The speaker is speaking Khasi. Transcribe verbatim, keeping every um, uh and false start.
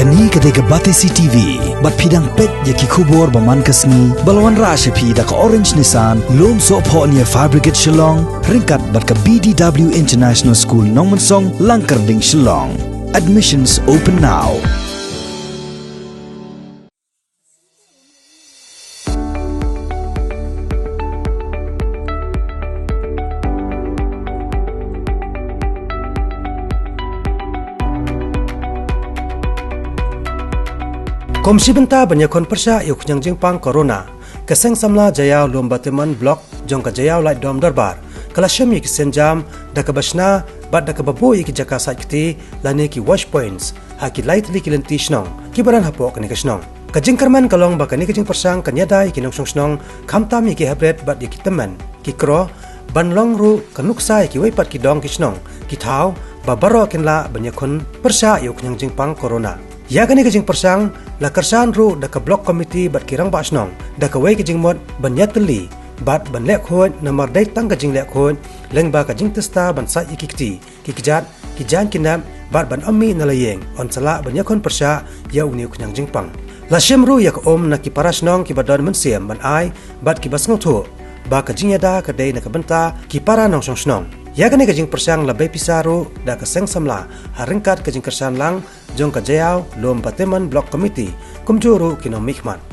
Kane ka dei ka Batesi T V, bad phi dang peit ïa ki khubor ba man ka sngi, ba la wanrah sha phi da ka Orange Nissan, Lumsohphoh near Fire Brigade Shillong, ryngkat bad ka B D W International School Nongmensong, Langkyrding, Shillong. Admissions open now. Kum shi bynta ban ïakhun pyrshah ïa u khñiang jingpang corona, ka Seng Samla Jaïaw Lum Bateman Block jong ka Jaïaw Laitdom Dorbar ka la shim ïa ki sienjam da kaba shna bad da kaba buh ïa ki jaka sait kti lane ki wash points ha ki lai tylli ki lynti shnong kiba don hapoh kane ka shnong. Ka jingkyrmen ka long ba kane ka jingpyrshang kan ïada ïa ki nongshong shnong, khamtam ïa ki hapdeng bad ïa ki tymmen, ki kro, ban long ruh ka nuksa ïa kiwei pat ki dong ki shnong, ki thaw, ba baroh kin lah ban ïakhun pyrshah ïa u khñiang jingpang corona. Ïa kane ka jingpyrshang la kyrshan ruh da ka Block Committee bad ki rangbah shnong da kawei ka jingmut ban ïatylli bad ban leh khuid, namar dei tang ka jingleh khuid lyngba ka jingtista ban sait ïa ki kti, ki kjat, ki jaiñ ki nep bad ban ym mih na la ïing yn sa lah ban ïakhun pyrshah ïa une u khñiang jingpang. La shim ruh ïa ka um na ki para shnong kiba don mynsiem ban ai bad kiba sngewthuh ba ka jingïada ka dei na ka bynta ki para nongshong shnong. Ïa kane ka jingpyrshang la bei pisa ruh da ka Seng Samla ha ryngkat ka jingkyrshan lang jong ka Jaïaw Lum Bateman Block Committee, kumjuh ruh ki nongmihkhmat.